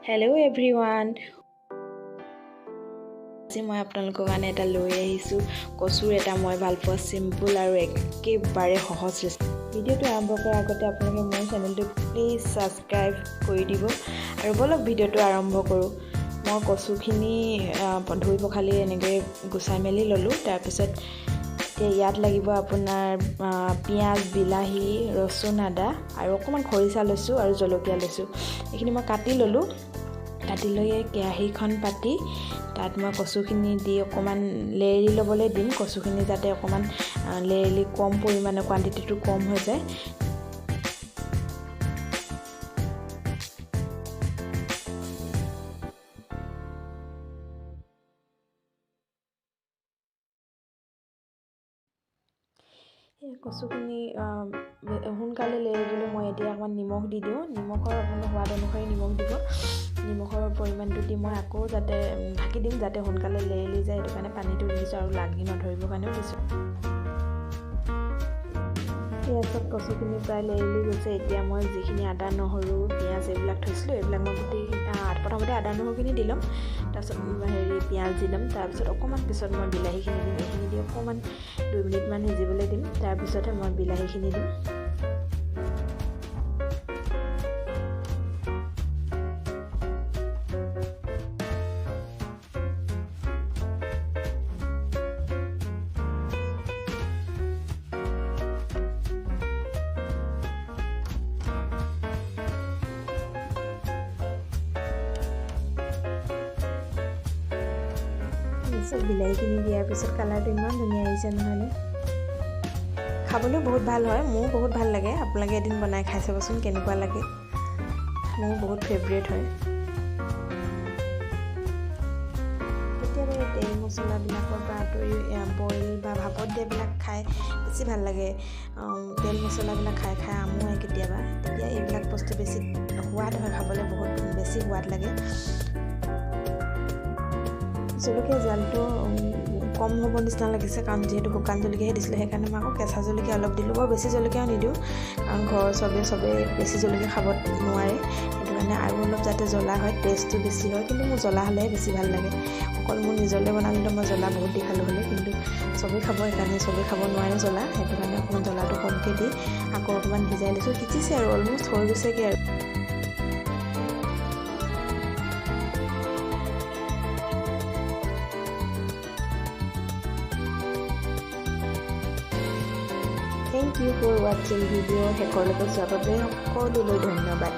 Hello' everyone, আজি মই আপোনালোকৰ কাৰণে এটা লৈ আহিছোঁ কচুৰ এটা মই ভাল পোৱা চিম্পল আৰু একেবাৰে সহজ ৰেচিপি। ভিডিঅ'টো আৰম্ভ কৰাৰ আগতে আপোনালোকে মোৰ চেনেলটো প্লিজ ছাবস্ক্ৰাইব কৰি দিব আৰু ব'লক ভিডিঅ'টো আৰম্ভ কৰোঁ। মই কচুখিনি ধুই পখালি এনেকৈ গুচাই মেলি ল'লোঁ। তাৰপিছত এতিয়া ইয়াত লাগিব আপোনাৰ পিঁয়াজ, বিলাহী, ৰচুন, আদা আৰু অকণমান খৰিচা লৈছোঁ আৰু জলকীয়া লৈছোঁ। এইখিনি মই কাটি ল'লোঁ। কাটি লৈ কেৰাহীখন পাতি তাত মই কচুখিনি দি অকণমান লেৰেলি ল'বলৈ দিম। কচুখিনি যাতে অকণমান লেৰেলি কম পৰিমাণে কোৱাণ্টিটিটো কম হৈ যায়। এই কচুখিনি সোনকালে লেৰেলিবলৈ মই এতিয়া অকণমান নিমখ দি দিওঁ। নিমখৰ আপোনাৰ সোৱাদ অনুসৰি নিমখ দিব। নিমখৰ পৰিমাণটো দি মই আকৌ যাতে ঢাকি দিম, যাতে সোনকালে লেৰেলি যায়, সেইটো কাৰণে পানীটো দিছোঁ আৰু লাগি নধৰিবৰ কাৰণেও দিছোঁ। পিঁয়াজত কচুখিনি প্ৰায় লেৰেলি গৈছে। এতিয়া মই যিখিনি আদা, নহৰু, পিঁয়াজ এইবিলাক থৈছিলোঁ, এইবিলাক মই গোটেইখিনি প্ৰথমতে আদা নহৰুখিনি দি ল'ম, তাৰপিছত পিঁয়াজ দি ল'ম, তাৰপিছত অকণমান পিছত মই বিলাহীখিনি দিম। এইখিনি দি অকণমান 2 মিনিটমান সিজিবলৈ দিম, তাৰপিছতহে মই বিলাহীখিনি দিম। তাৰপিছত বিলাহীখিনি দিয়াৰ পিছত কালাৰটো ইমান ধুনীয়া আহিছে নহয়নে? খাবলৈও বহুত ভাল হয়, মোৰো বহুত ভাল লাগে। আপোনালোকে এদিন বনাই খাই চাবচোন কেনেকুৱা লাগে। মোৰ বহুত ফেভৰেট হয়। কেতিয়াবা এই তেল মছলাবিলাকৰ পৰা আঁতৰি বইল বা ভাপত দিয়াবিলাক খাই বেছি ভাল লাগে। তেল মছলাবিলাক খাই খাই আমোৱাই কেতিয়াবা, তেতিয়া এইবিলাক বস্তু বেছি সোৱাদ হয়, খাবলৈ বহুত বেছি সোৱাদ লাগে। জলকীয়া জালটো কম হ'ব নিচিনা লাগিছে, কাৰণ যিহেতু শুকান জলকীয়াহে দিছিলোঁ, সেইকাৰণে মই আকৌ কেঁচা জলকীয়া অলপ দিলোঁ। বৰ বেছি জলকীয়াও নিদিওঁ, কাৰণ ঘৰৰ চবেই বেছি জলকীয়া খাব নোৱাৰে, সেইটো কাৰণে আৰু অলপ যাতে জ্বলা হয়, টেষ্টটো বেছি হয়। কিন্তু মোৰ জ্বলা হ'লেহে বেছি ভাল লাগে। অকল মোৰ নিজলৈ বনালেতো মই জ্বলা বহুত দি খালোঁ হ'লে, কিন্তু চবেই খাব, সেইকাৰণে চবেই খাব নোৱাৰে জ্বলা, সেইটো কাৰণে অকণমান জ্বলাটো কমকৈ দি আকৌ অকণমান সিজাই লৈছোঁ। সিজিছে আৰু অলমষ্ট হৈ গৈছেগৈ আৰু। Thank you for watching video. শেষৰলৈকে চোৱাৰ বাবে সকলোলৈ ধন্যবাদ।